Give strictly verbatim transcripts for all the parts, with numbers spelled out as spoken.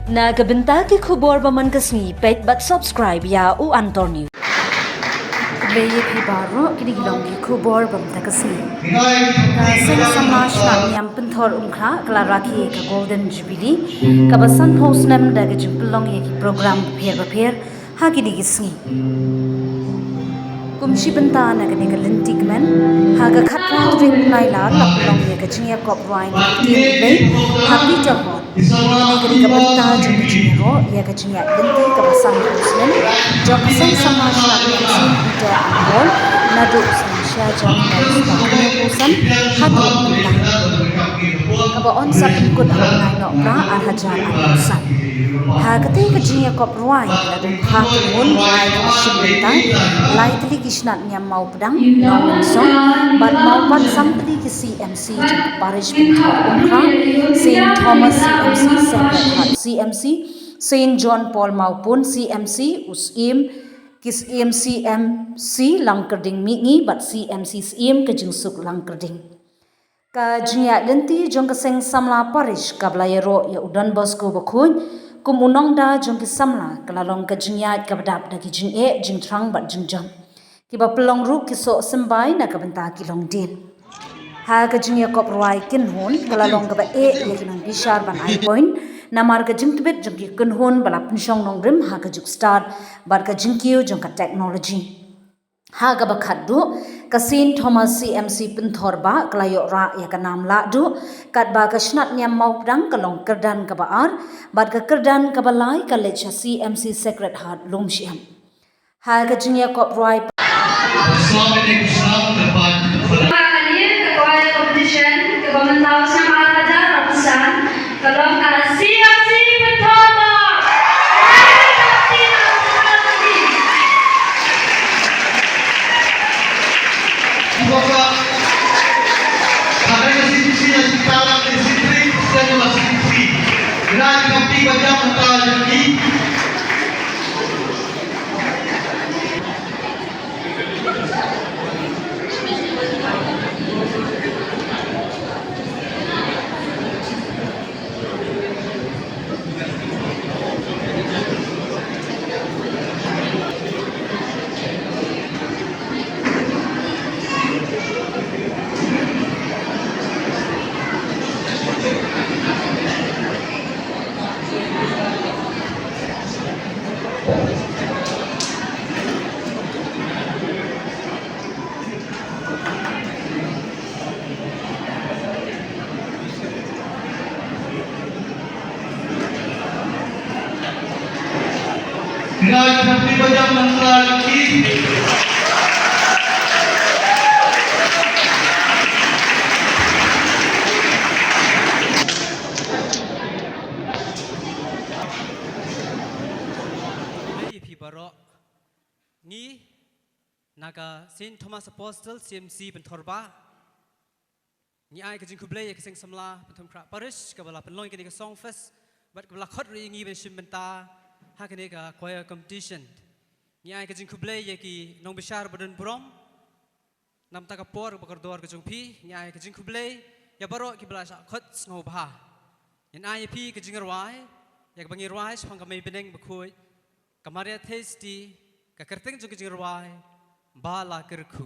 Na ka bynta ki khubor ba man ka sngi, peit bad subscribe ïa u Antor News. Khublei ïa phi baroh, kine ki long ki khubor ba man ka sngi. Ka Seng Samla Shnat Niam Pynthor Umkhrah ka la rakhe ka Golden Jubilee kaba sanphew snem da ka jingpynlong ïa ki program bapher bapher ha kine ki sngi. Kum shi bynta na kane ka lynti kmen, ha ka khatphra tarik Nailar la pynlong ïa ka jingïakop rwai na ka ktien Blei ha Peterhorn. Kane ka dei ka bynta jong ka jingïaroh ïa ka jingïaid lynti kaba sanphew snem jong ka Seng Samla Shnat Niam Saint Peter and Paul, naduh u snem shihajar khyndai spah hynñiewphew san haduh mynta, kaba yn sa pynkut ha u bnai Nohprah ar hajar arphew san. Ha katei ka jingïakop rwai la don phra kynhun, ai kaba shim bynta, lai tylli ki shnat niam mawpdang, nongmynsong bad mawpat san tylli ki C M C jong ka parish Pynthor Umkhrah, Saint Thomas C M C, Sacred Heart C M C, Saint John Paul Mawpun C M C, u Syiem, ki Syiem C M C Langkyrding Mihngi bad C M C Syiem ka Jingsuk Langkyrding. Ka jingïaid lynti jong ka Seng Samla Parish kaba la ïaroh ïa u Don Bosco Bakhuid kum u nongda jong ki samla ka la long ka jingïaid kaba dap da ki jingeh jingthrang bad jingjop, kiba pynlong ruh ki soh symbai na ka bynta ki longdien. Ha ka jingïakop rwai kynhun ka la long kaba eh ïa ki nongbishar ban ai point, namar ka jingtbit jong ki kynhun ba la pynshong nongrim ha ka juk stad bad ka jingkiew jong ka technology. Ha kaba khatduh, ka Saint Thomas C M C Pynthor Bah ka la ïoh rah ïa ka nam lahduh, katba ka shnat niam mawpdang ka long kyrdan kaba ar, bad ka kyrdan kaba lai ka leit sha C M C Sacred Heart Lumshyiap. Ha ka jingïakop rwai. Ka liang ka choir competition kaba mynta u snem ar hajar arphew san ka long ka C M C Pynthor Bah. Ïa phi baroh, ngi na ka Saint Thomas Apostle C M C Pynthor Bah, ngi ai ka jingkhublei ïa ka Seng Samla Pynthor Umkhrah Parish kaba la pynlong ïa kane ka Song Fest bad kaba la khot ruh ïa ngi ban shim bynta ha kane ka choir competition. Ngi ai ka jingkhublei ïa ki nongbishar ba don burom. Namta ka por ba kordor ka jong phi, ngi ai ka jingkhublei ïa baroh kiba la shah khot sngewbha. Ngin ai ïa phi ka jingrwai, ïa kaba ngi rwai shaphang ka Mei Bneng Bakhuid, ka Maria Theisotti, ka kyrteng jong ka jingrwai, Ba la kyrkhu.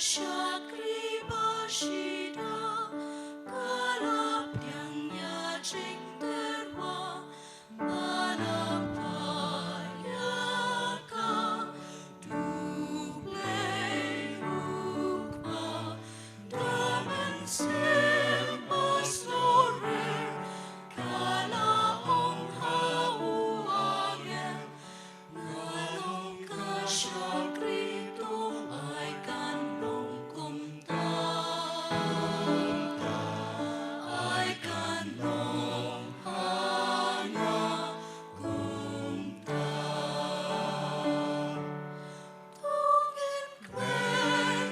Shakri ba shida ka la pdiang ïa jingtyrwa ba la phah ïa ka. U Blei u Kpa da mynsiem ba sngewrem, ka la ong ha u angel, nga long ka shakri, to ai kan long kumta, ai kan long ha nga kumta. To ngin kmen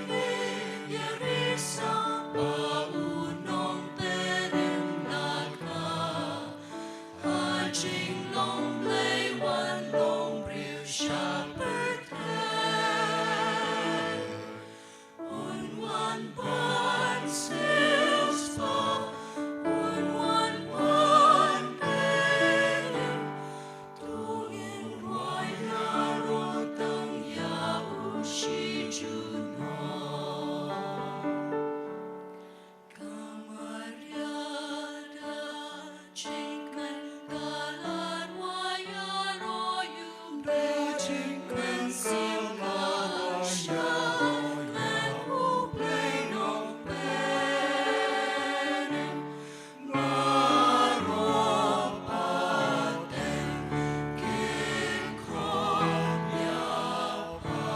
ïa risa ba u nongpynim na ka. Ha jinglong Blei wan long briew sha pyrthei. Un wan ban siewspah, un wan ban pynïaid, to ngin rwai ïaroh tang ïa u shi junom. Ka Maria da jingkmen ka la rwai ïaroh ïa u Blei, jingkmen sim ka la shah kmen, u Blei nongpynim baroh pateng kin khot ïa pha.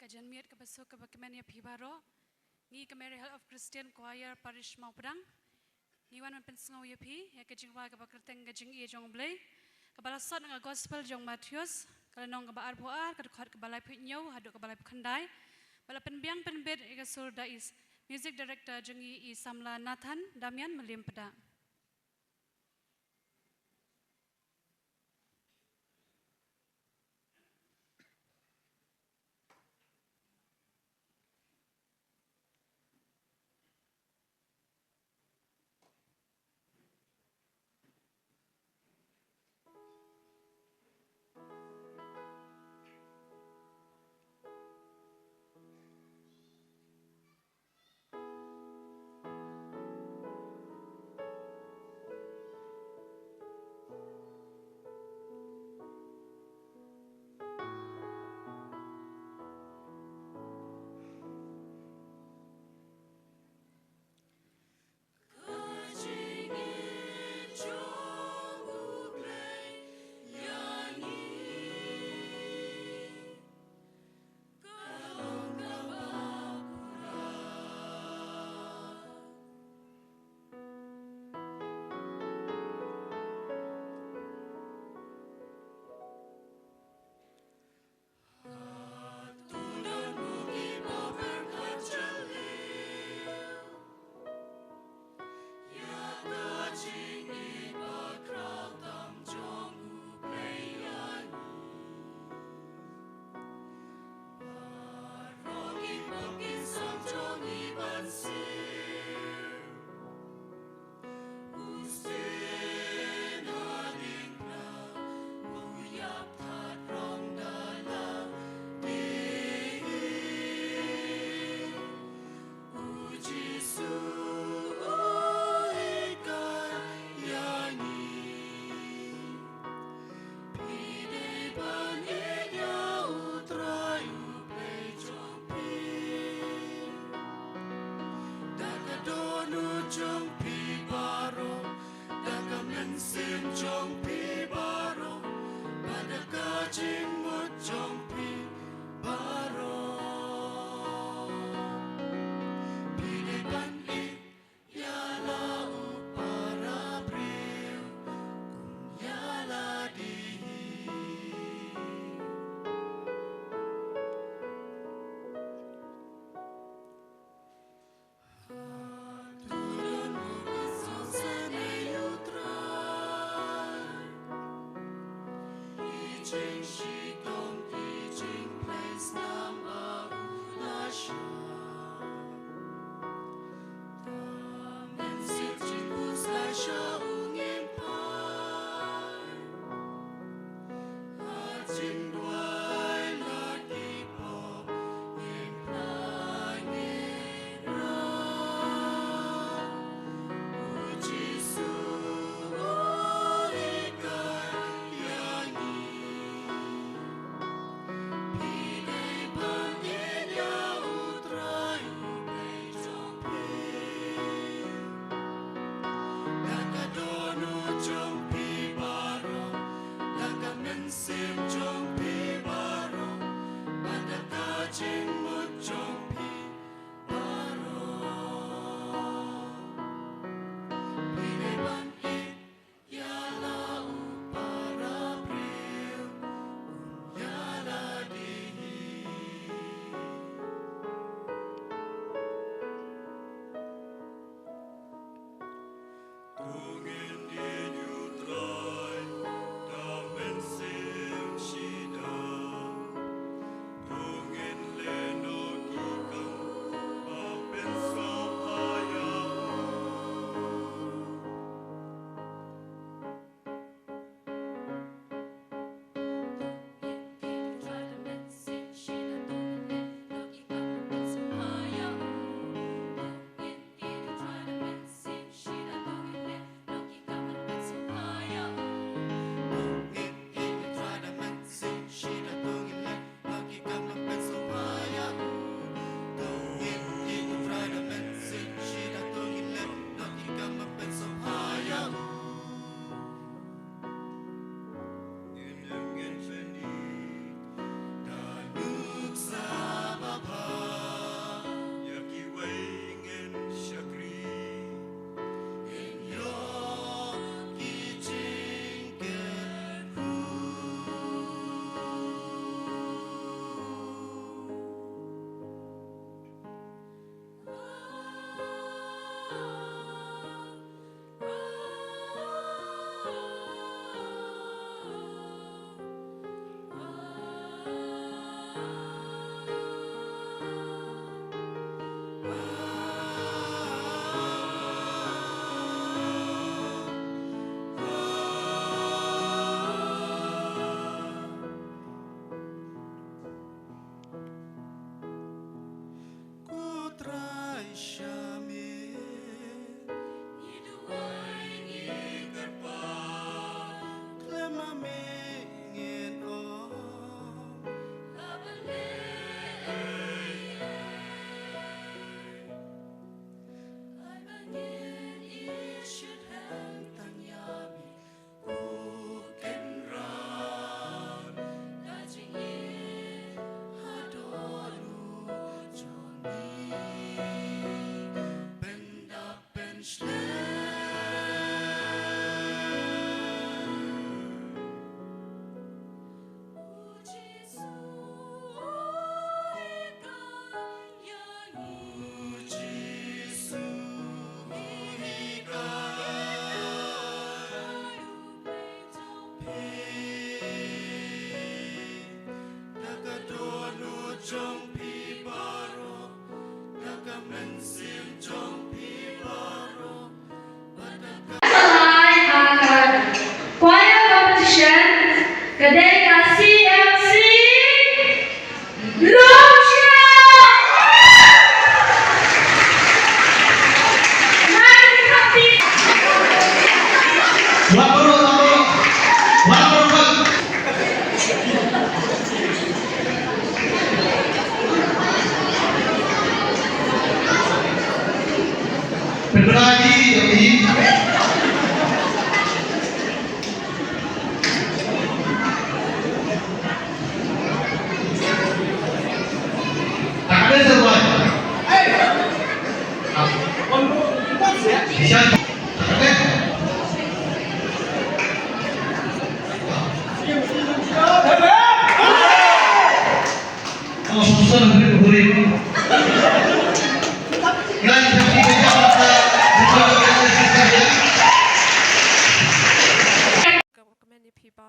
Ka janmiet kaba suk kaba kmen ïa phi baroh. Ngi ka Mary Help of Christian Choir Parish Mawpdang, ngi wan ban pynsngew ïa phi ïa ka jingrwai kaba kyrteng Ka Jingïeit jong U Blei, kaba la sot na ka Gospel jong u Mathaios, ka lynnong kaba arphew ar, ka dkhot kaba laiphew hynñiew haduh kaba laiphew khyndai. Ba la pynbiang pynbit ïa ka sur da i Music Director jong ngi, i samla Nathan Damian Mylliem Pdang. Mynsiem jong phi baroh, bad ka jingmut jong phi baroh. Phi dei ban ïeit ïa la u para briew kum ïa lade hi.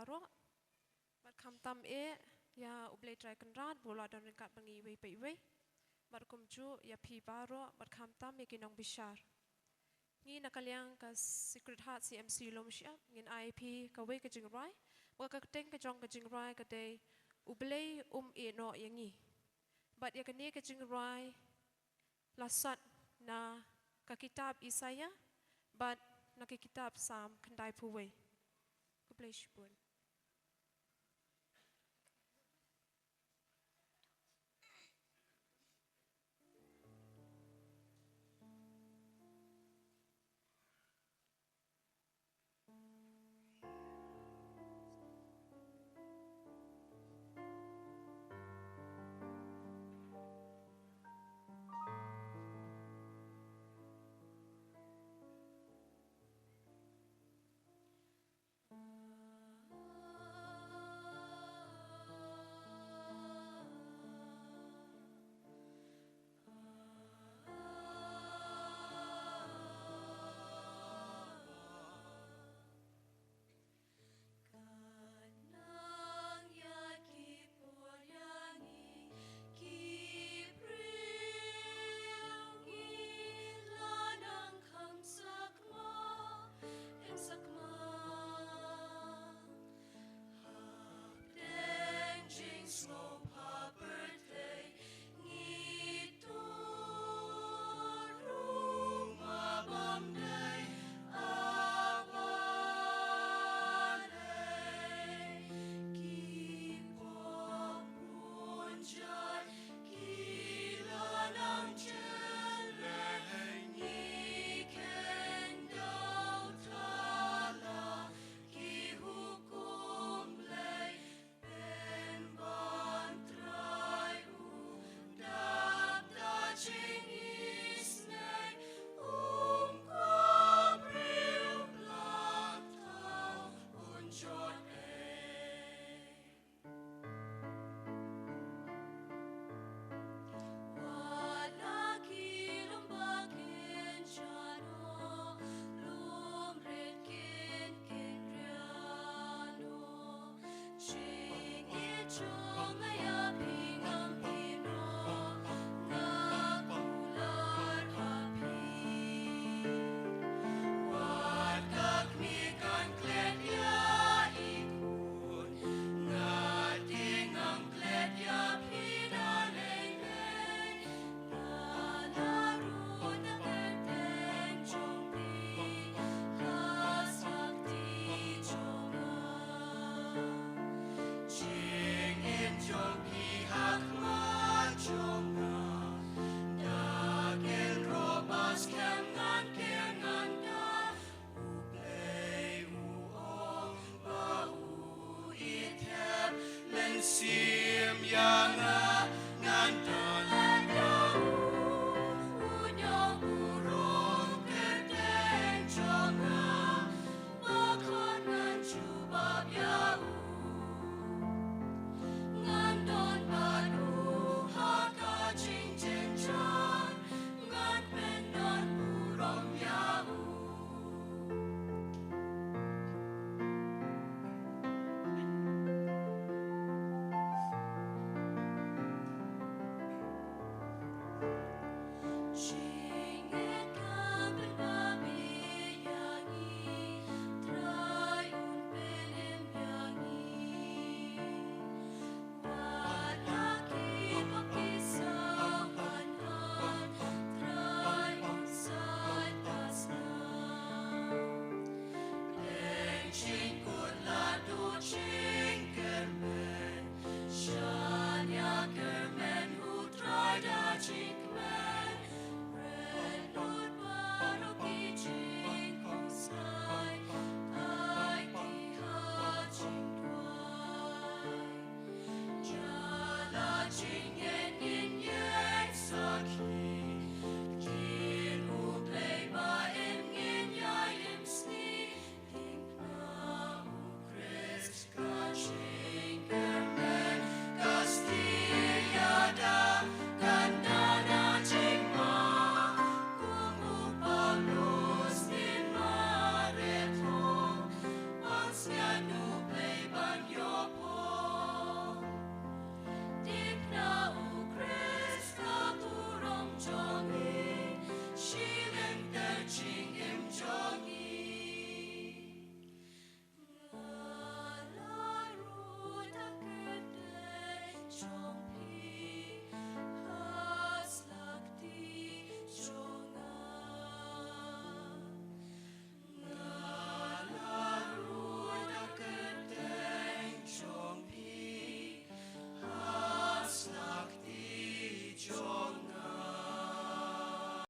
baroh. Bad khamtam eh ïa U Blei Trai Kynrad ba u la don ryngkat bad ngi iwei pa iwei. Bad kumjuh ïa phi baroh bad khamtam ïa ki nongbishar. Ngi na ka liang ka Sacred Heart C M C Lumshyiap ngin ai phi kawei ka jingrwai. Bad ka kyrteng ka jong ka jingrwai ka dei U Blei Um Ïehnoh Ïa Ngi. Bad ïa kane ka jingrwai la sot na ka kitab Isaïah bad na ka kitab Salm khyndaiphew wei. Khublei shibun.